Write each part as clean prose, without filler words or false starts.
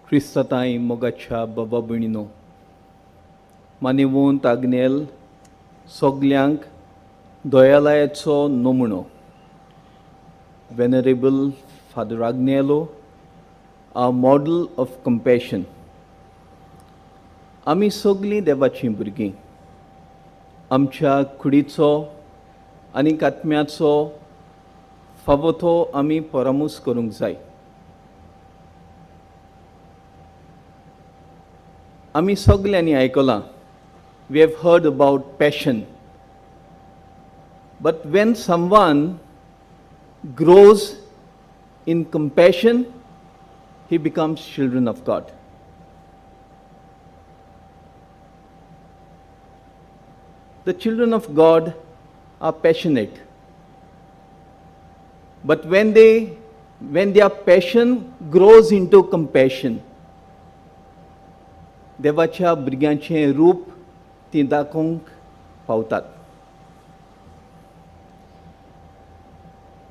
क्रिस्ताताय मोगाच्या बाबा भयणीनो, मानेवंत आग्नेल सगल्यांक दयालयाचो नमुनो. Venerable Father Agnelo, a model of compassion. आमी सगलीं देवाचीं भुरगीं. आमच्या कुडीचो आनी आत्म्याचो फावो तो आमी परामूस करूंक जाय. आमी सगल्यांनी आयकलां, we have heard about passion, but when someone grows in compassion, he becomes children of God. The children of God are passionate, but when their passion grows into compassion, देवाच्या भुरग्यांचें रूप तीं दाखोवंक पावतात.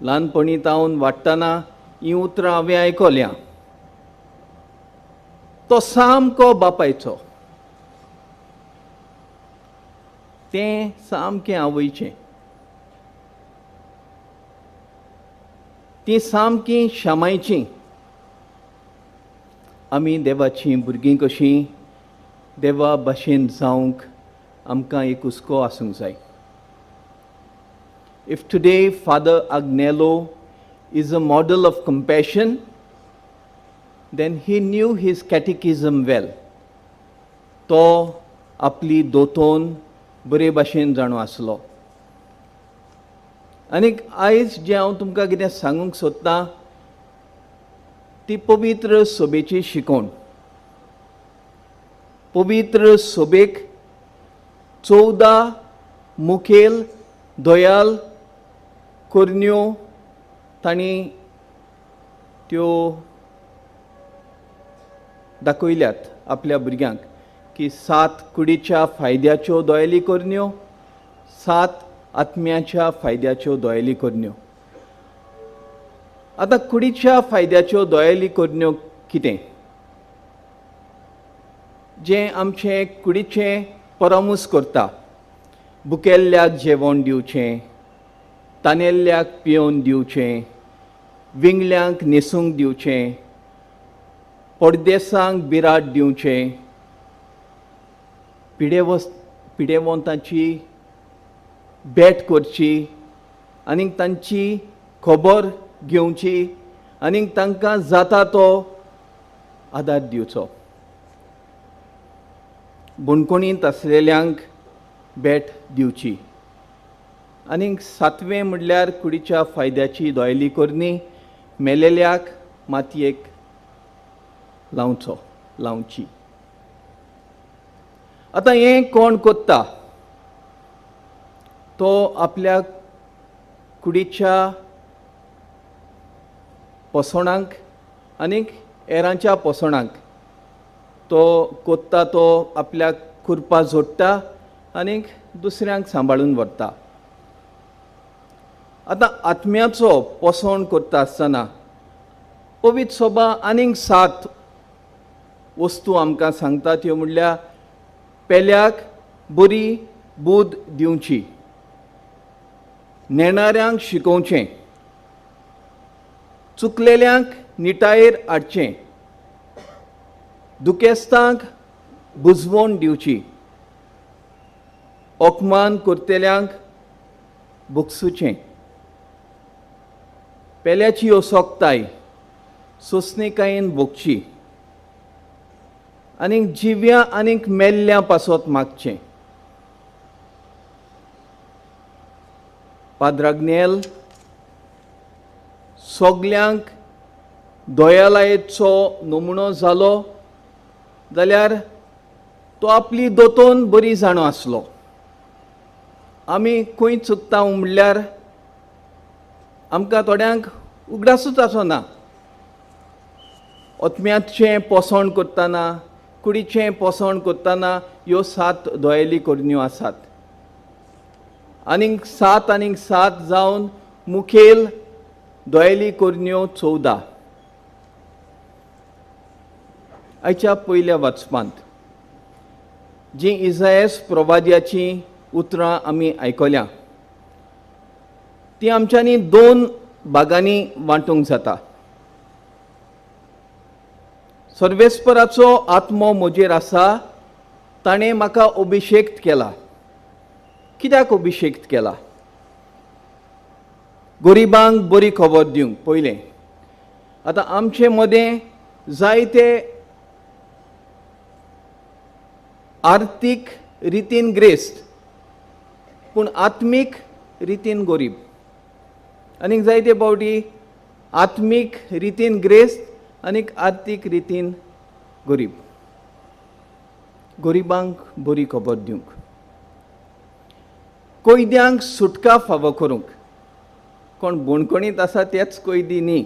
ल्हानपणी तावन वाडटना हीं उतरां हांवें आयकल्यां. तो सामको बापायचो, तें सामकें आवयचें, तीं सामकीं शामायचीं. आमी देवाचीं भुरगीं कशीं देवा भाशेन जावंक आमकां एक हुस्को आसूंक जाय. If today Father Agnelo is a model of compassion, then he knew his catechism well. तो आपली दोतोन बरे भाशेन जाणो आसलो. आनीक आयज जें हांव तुमकां कितें सांगूंक सोदतां ती पवित्र सोबेची शिकवण. पवित्र सोबेक 14 मुखेल दयाल करण्यो तांणी त्यो दाखयल्यात आपल्या भुरग्यांक की 7 कुडीच्या फायद्याच्यो दयाली करण्यो, 7 आत्म्याच्या फायद्याच्यो दयाली करण्यो. आतां कुडीच्या फायद्याच्यो दयाली करण्यो कितें? जें आमचें कुडीचें परामूस करता. भुकेल्ल्याक जेवण दिवचें, तानेल्ल्याक पियोवन दिवचें, विंगल्यांक न्हेसूंक दिवचें, परदेसांक बिराड दिवचें, पिडेवंतांची भेट करची आनी तांची खबर घेवची आनी तांकां जाता तो आदार दिवचो. बणकोणींत आसलेल्यांक भेट दिवची. आनी 7वें म्हणल्यार कुडीच्या फायद्याची दोयली करणी, मेलेल्याक मातयेक लावची. आतां हें कोण कोत्ता? तो आपल्या कुडीच्या पोसणांक आनी हेरांच्या पोसणांक तो कोत्ता, तो आपल्याक कुरपा जोडटा आनी दुसऱ्यांक सांबाळून व्हरता. आतां आत्म्याचो पोसण करता आसतना पवित्र सोबा आनीक 7 वस्तू आमकां सांगता. त्यो म्हणल्यार पेल्याक बरी बूद दिवची, नेणाऱ्यांक शिकोवचें, चुकलेल्यांक निटायेर हाडचें, दुखेस्तांक बुजवण दिवची, अपमान करतल्यांक भोगसुचें, पेल्याची असोकताय सोंसणीकायेन भोगची आनी जिव्या आनीक मेल्ल्या पासत मागचें. पाद्र आग्नेल सगल्यांक दयालायेचो नमुनो जालो जाल्यार तो आपली दोतोन बरी जाणो आसलो. आमी खंय चुकता म्हणल्यार आमकां थोड्यांक उगडासूच आसना. आत्म्याचें पोसण करतना, कुडीचें पोसण करतना ह्यो 7 दोयली करण्यो आसात. आनीक 7 आनीक 7 जावन मुखेल दोयली करण्यो 14. आयच्या पयल्या वाचपांत जी इजायस प्रवाद्याची उतरां आमी आयकल्या ती आमच्यांनी दोन भागांनी वांटूंक जाता. सर्वेस्पराचो आत्मो म्हजेर आसा, ताणें म्हाका अभिशेक केला. कित्याक अभिशेक केला? गरिबांक बरी खबर दिवंक. पयलें, आतां आमचे मदें जायते आर्थीक रितीन ग्रेस्त पूण आत्मीक रितीन गरीब, आनीक जायते फावटी आत्मीक रितीन ग्रेस्त आनीक आर्थीक रितीन गरीब. गरिबांक बरी खबर दिवंक, कैद्यांक सुटका फावो करूंक. कोण बणकणींत आसा तेच कैदी न्ही,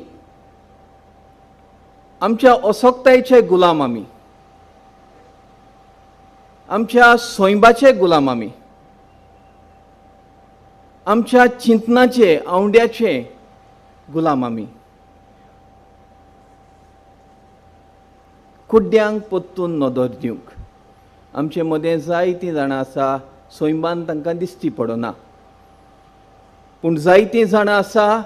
आमच्या असक्तायेचे गुलाम आमी, आमच्या सैंबाचे गुलाम आमी, आमच्या चिंतनाचे आंवड्याचे गुलाम आमी. कुड्ड्यांक परतून नदर दिवंक. आमचे मदें जायतीं जाणां आसा सैमान तांकां दिश्टी पडना, पूण जायतीं जाणां आसा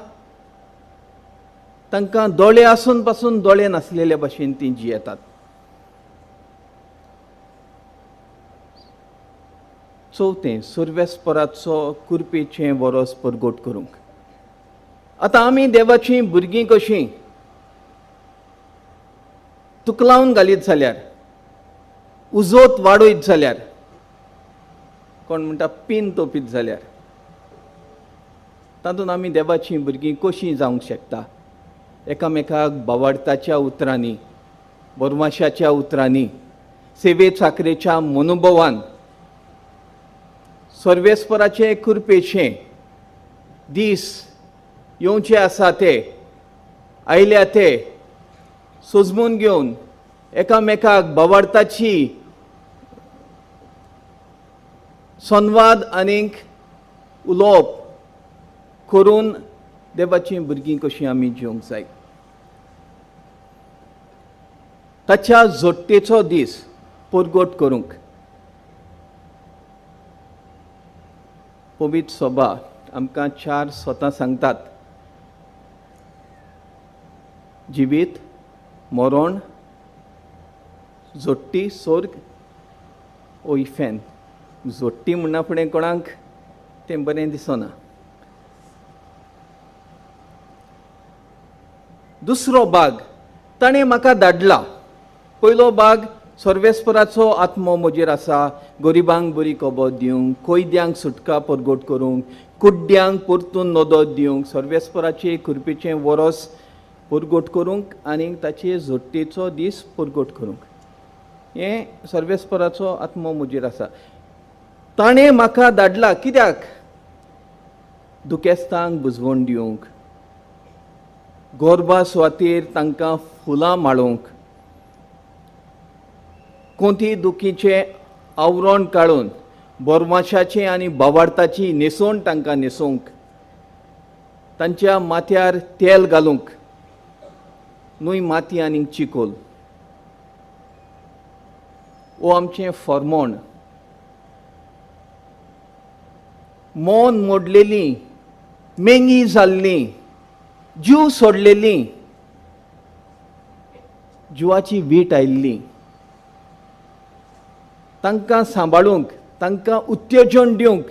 तांकां दोळे आसून पासून दोळे नासलेले भशेन तीं जियेतात. चवथें, सुर्वेस्पराचो कुरपेचें वरस परगट करूंक. आतां आमी देवाचीं भुरगीं कशीं तुकलावन घालीत जाल्यार, उजोत वाडयत जाल्यार, कोण म्हणटा पीन तोपीत जाल्यार, तातूंत आमी देवाचीं भुरगीं कशीं जावंक शकता? एकामेकाक बावाडताच्या उतरांनी, बरमाशाच्या उतरांनी, सेवे चाकरेच्या मनोभवान, सर्वेस्पराचे कृपेचे दीस येवचे आसा ते आयल्या ते सोजमून घेवन एकामेकाक बावाडताची संवाद आनीक उलोवप करून देवाचीं भुरगीं कशीं आमी जिवंक जाय. ताच्या जोडटेचो दीस परगट करूंक पवित्र सभा आमकां चार स्वता सांगतात. जिवीत, मरण, जोडटी, स्वर्ग, ओयफेन. जोडटी म्हणना फुडें कोणाक तें बरें दिसना. दुसरो भाग ताणें म्हाका धाडला. पयलो भाग सर्वेस्पराचो आत्मो म्हजेर आसा, गरिबांक बरी खबर दिवंक, कैद्यांक सुटका परगट करूंक, कुड्ड्यांक परतून नदर दिवंक, सर्वेस्पराचे कृपेचें वरस परगट करूंक आनी ताचे जोडटेचो दीस परगट करूंक. हें सर्वेस्पराचो आत्मो म्हजेर आसा, ताणें म्हाका धाडला. कित्याक? दुखेस्तांक बुजवण दिवंक, गोरबा सुवातेर तांकां फुलां माळोवंक, कोंती दुखीचें आवरण काडून बोरमाशाचें आनी बावाडताची न्हेसवण तांकां न्हेसोवंक, तांच्या माथ्यार तेल घालूंक, न्हय माती आनी चिकोल. ओ आमचें फॉर्मोण, मन मोडलेली, मेंगी जाल्ली, जीव सोडलेली, जिवाची वीट आयिल्ली, तांकां सांबाळूंक, तांकां उत्तेजन दिवंक,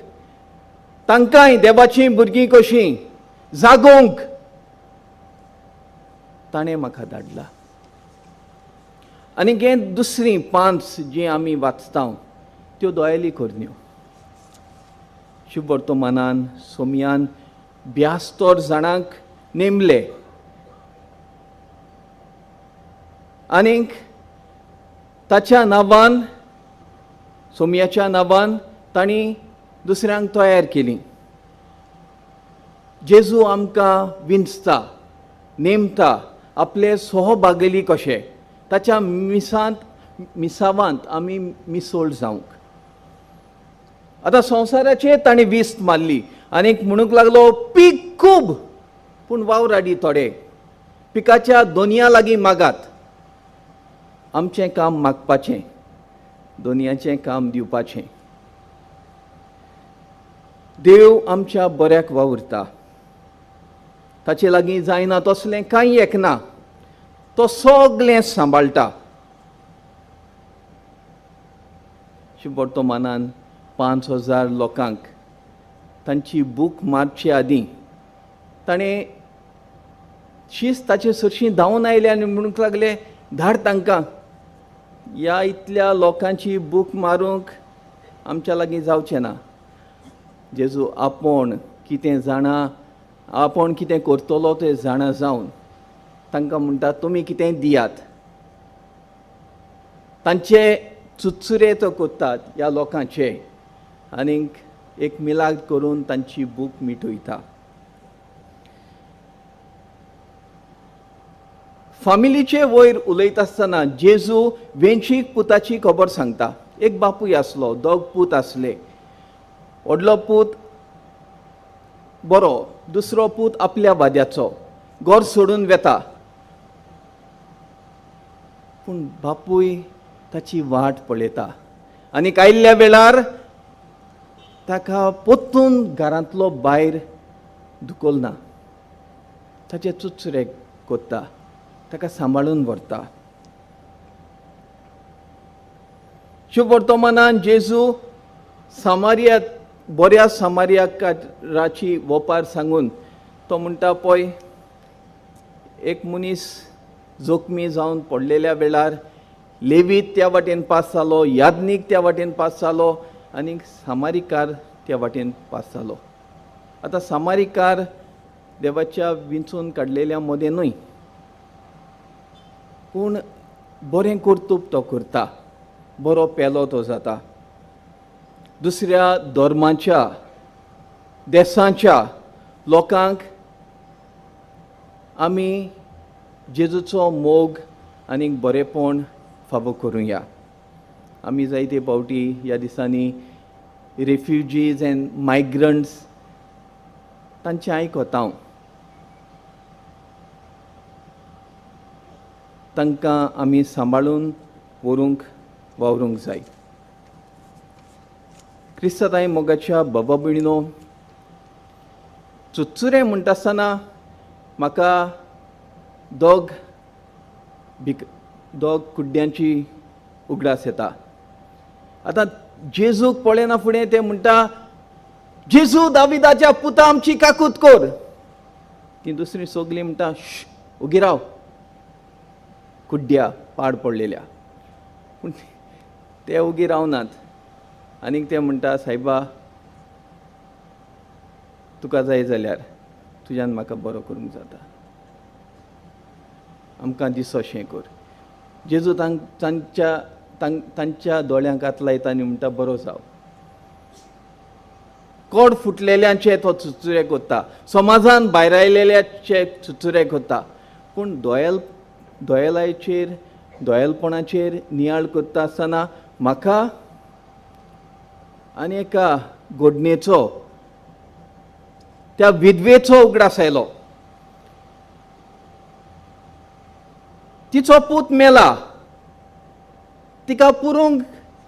तांकांय देवाचीं भुरगीं कशीं जागोवंक ताणें म्हाका धाडला. आनी हे दुसरी पांच जी आमी वाचता त्यो दोयाली करण्यो. शुभवर्तमानान सोमयान 72 जाणांक नेमले आनीक ताच्या नांवान, सोमयाच्या नांवान तांणी दुसऱ्यांक तयार केली. जेजू आमकां विंचता, नेमता आपले सहभागेली कशे, ताच्या मिसांत मिसावांत आमी मिसोळ जावंक. आतां संवसाराचेर ताणें वीस मारली आनीक म्हणूंक लागलो, पीक खूब पूण वावराडी थोडे, पिकाच्या दोनया लागीं मागात. आमचें काम मागपाचें, दोनयाचें काम दिवपाचें। देव आमच्या बऱ्याक वावुरता, ताचे लागीं जायना तसलें कांय एक ना, तो सगळें सांबाळटा। वर्तमानान 5000 लोकांक तांची भूक मारचे आदीं ताणें शीस ताचे सरशीं धांवन आयले आनी म्हणूंक लागले, धाड तांकां, ह्या इतल्या लोकांची भूक मारूंक आमच्या लागीं जावचें ना। जेजू आपूण कितें जाणा, आपूण कितें करतलो तें जाणा जावन तांकां म्हणटा, तुमी कितें दियात। तांचे चुचुरे तो करतात ह्या लोकांचे आनीक एक मिलाद करून तांची भूक मिटयता। फामिलीचे वयर उलयता आसतना जेजू वेंचीक पुताची खबर सांगता। एक बापूय आसलो, दोग पूत आसले। व्हडलो पूत बरो, दुसरो पूत आपल्या वाद्याचो, घर सोडून वेता। पूण बापूय ताची वाट पळयता आनी आयिल्ल्या वेळार ताका परतून घरांतलो भायर धुकलना, ताचे चुचुरे कोत्ता, ताका सांबाळून व्हरता। शुभवर्तमानान जेजू सामारिया, बऱ्या सामारियाकाराची वोपार सांगून तो म्हणटा, पळय एक मनीस जोखमी जावन पडलेल्या वेळार लेवीत त्या वाटेन पास जालो, याज्ञीक त्या वाटेन पास जालो आनी सामारीकार त्या वाटेन पास जालो। आतां सामारीकार देवाच्या विंचून काडलेल्या मदें न्हय, पूण बरें कर्तूब तो करता, बरो पेलो तो जाता। दुसऱ्या धर्माच्या देशांच्या लोकांक आमी जेजूचो मोग आनी बरेपण फावो करुया। आमी जायते फावटी ह्या दिसांनी रेफ्युजीज एंड मायग्रंट्स तांचें आयकता, तांकां आमी सांबाळून व्हरूंक वावरूंक जाय। क्रिस्तांव मोगाच्या बाबा भयणीनो, चुचुरें म्हणटा आसतना म्हाका दोग कुड्ड्यांची उगडास येता। आतां जेजूक पळयना फुडें ते म्हणटा, जेजू दाविदाच्या पुता आमची काकूत कर। ती दुसरी सगळीं म्हणटा, उगी राव कुड्ड्या पाड पडलेल्या। पूण ते उगी रावनात आनीक ते म्हणटा, सायबा तुका जाय जाल्यार तुज्यान म्हाका बरो करूंक जाता, आमकां दिसोशें कर। जेजू तांच्या दोळ्यांक हात लायता आनी म्हणटा, बरो जाव। कोड फुटलेल्यांचे तो चुचुरे कोत्ता, समाजान भायर आयलेल्याचे चुचुरे कोत्ता, पूण दोयेलाचेर दोयेलपणाचेर नियाळ करता आसतना म्हाका आनी एका घडणेचो, त्या विधवेचो उगडास आयलो। तिचो पूत मेला, तिका पुरूंक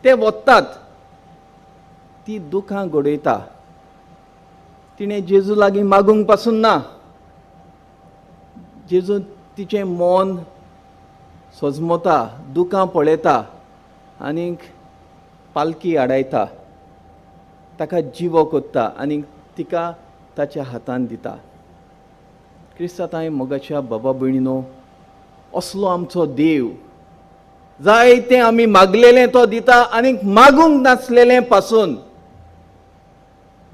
ते वतात, ती दुखां घडयता। तिणें जेजू लागीं मागूंक पासून ना, जेजू तिचें मन सजमता, दुखां पळयता आनीक पालकी आडायता, ताका जिवो कोत्ता आनी तिका ताच्या हातान दिता। क्रिस्तांव मोगाच्या बाबा भयणीनो, असलो आमचो देव, जायतें आमी मागलेलें तो दिता आनी मागूंक नासलेलें पासून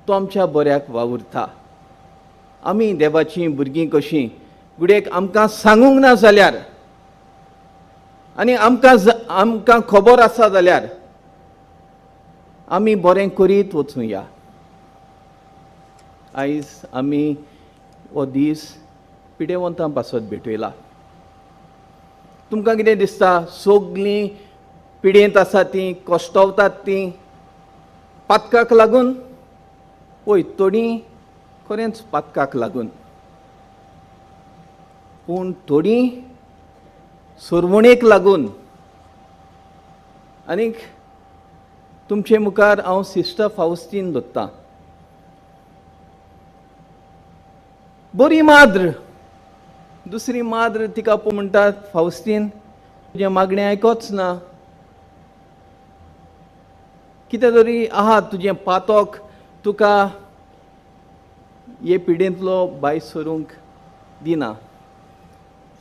तो आमच्या बऱ्याक वावुरता। आमी देवाचीं भुरगीं कशीं गुडेक आमकां सांगूंक ना जाल्यार आनी आमकां खबर आसा जाल्यार आमी बरें करीत वचुया। आयज आमी हो दीस पिडेवंतां पासत भेटयला। तुमकां कितें दिसता, सगळीं पिडेंत आसा तीं, कश्टवतात तीं पातकाक लागून? पळय थोडीं खरेंच पातकाक लागून, पूण थोडीं सरवणेक लागून, आनीक तुमचे मुखार हांव सिस्टर फावस्तीन दवरतां. बरी माद्र, दुसरी माद्र तिका म्हणटात, फावस्तीन तुजें मागणें आयकोच ना, कितें तरी आहा तुजें पातोक, तुका हे पिडेंतलो भायर सरूंक दिना.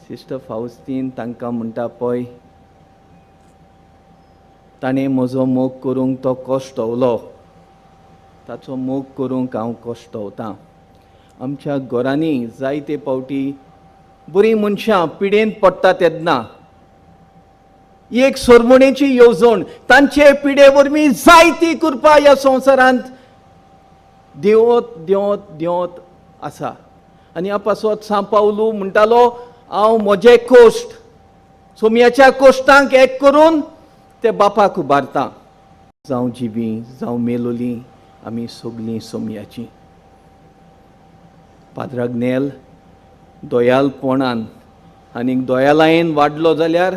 सिस्टर फावस्तीन तांकां म्हणटा, पळय ताणें म्हजो मोग करूंक तो कश्टवलो, ताचो मोग करूंक हांव कश्टवतां. आमच्या घरांनी जायते फावटी बरीं मनशां पिडेंत पडटा तेन्ना एक सोरमणेची येवजण, तांचे पिडे वरवीं जायती कृपा ह्या संवसारांत देंवत देंवत देंवत आसा. आनी ह्या पासत सांव पावलू म्हणटालो, हांव म्हजे कोश्ट सोमयाच्या कोश्टांक एक करून ते बापाक उबारता. जावं जिवी जावं मेलोली आमी सगलीं सोमयाची. पाद्र आग्नेल दयालपणान आनी दयालायेन वाडलो जाल्यार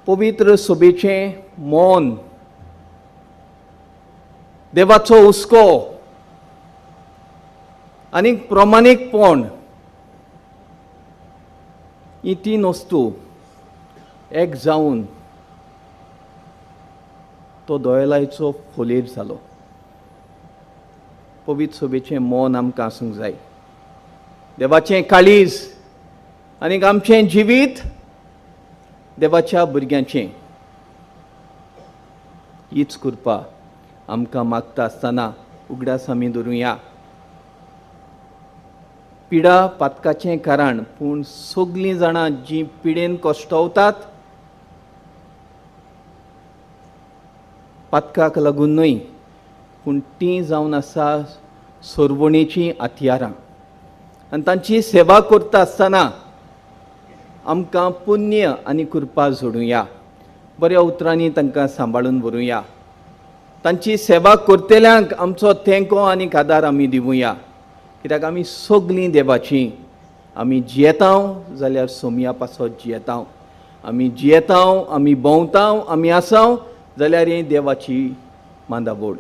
पवित्र सोबेचें मौन, देवाचो हुस्को आनी प्रमाणीकपण ही तीन वस्तू एक जावन तो दोयलायचो फोलेर जालो. पवित्र सोबेचें मौन आमकां आसूंक जाय, देवाचें काळीज आनी आमचें जिवीत देवाच्या भुरग्यांचें. हीच कृपा आमकां मागता आसतना उगडास आमी धरुया. पिडा पातकाचें कारण, पूण सगलीं जाणां जीं पिडेन कश्टवतात पातकाक लागून न्हय, पूण तीं जावन आसा सोरवणेचीं हत्यारां आनी तांची सेवा करता आसतना आमकां पुण्य आनी कृपा जोडुया. बऱ्या उतरांनी तांकां सांबाळून व्हरुया. तांची सेवा करतल्यांक आमचो तेंको आनी आदार आमी दिवया, कित्याक आमी सगलीं देवाचीं. आमी जियेतांव जाल्यार सोमया पासत जियेतांव, आमी जियेतांव, आमी भोंवतांव, आमी आसाव जाल्यार ही देवाची मांदाबोड,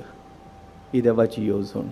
ही देवाची येवजण.